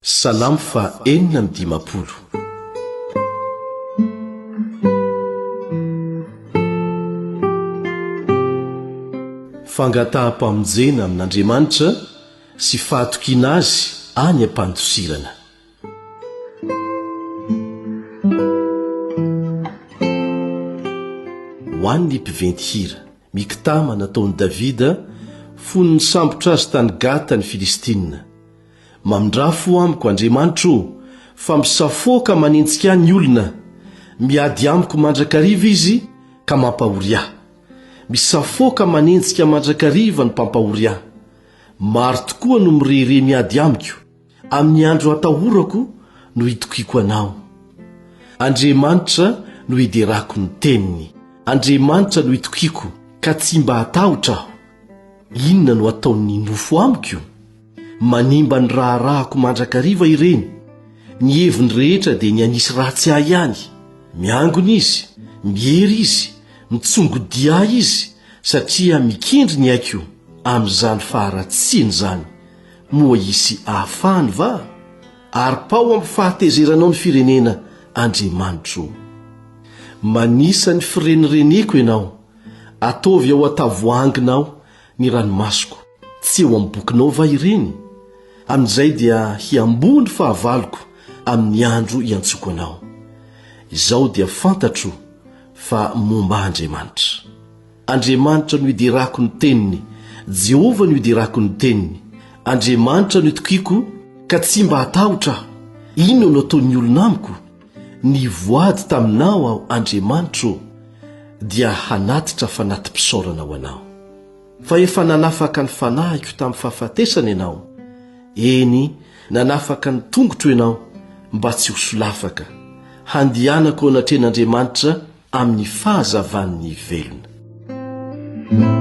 Salamo faha 56. Fangataham-pamonjena amin'Andriamanitra sy fahatokiana Azy any am-pandosirana. Ho an'ny mpiventy hira, Miktama nataon'i Davida fony nisambotra azy tany Gata ny Filistina. Mamindrà fo amiko, Andriamanitro ô, fa misafoaka manenjika ahy ny olona. Miady amiko mandrakariva izy ka mampahory ahy. Misafoaka manenjika mandrakariva ny mpampahory ahy. Maro tokoa no mirehirehy miady amiko. Amin'ny andro atahorako no itokiako Anao. Andriamanitra no iderako ny teniny. Andriamanitra no itokiako ka tsy mba hatahotra aho. Inona no ataon'ny nofo amiko? Manimba ny raharahako mandrakariva ireny. Ny heviny rehetra dia ny hanisy ratsy ahy ihany. Miangona izy, miery izy, mitsongodia ahy izy, satria mikendry ny aiko amin'izany faharatsiany izany. Moa hisy ahafahany va? Aripao amin'ny fahatezeranao ny firenena, Andriamanitro ô. Manisa ny firenireneko Ianao. Ataovy ao an-tavoahanginao ny ranomasoko. Tsy eo amin'ny bokinao va ireny? Amin'izay dia hiamboho ny fahavaloko amin'ny andro iantsoako anao. Izao dia fantatro fa momba ahy Andriamanitra. Andriamanitra no iderako ny teniny, Jehovah no iderako ny teniny. Andriamanitra no itokiako ka tsy mba hatahotra aho. Inona no ataon'ny olona amiko? Nivoady taminao aho, Andriamanitro ô, dia hanatitra fanati-pisaorana ho anao. Fa efa nanafaka ny fanahiko tamin'ny fahafatesana ianao, eny, nanafaka ny tongotro ianao mba tsy ho solafaka, handehanako eo anatrehan'Andriamanitra amin'ny fahazavan'ny velona.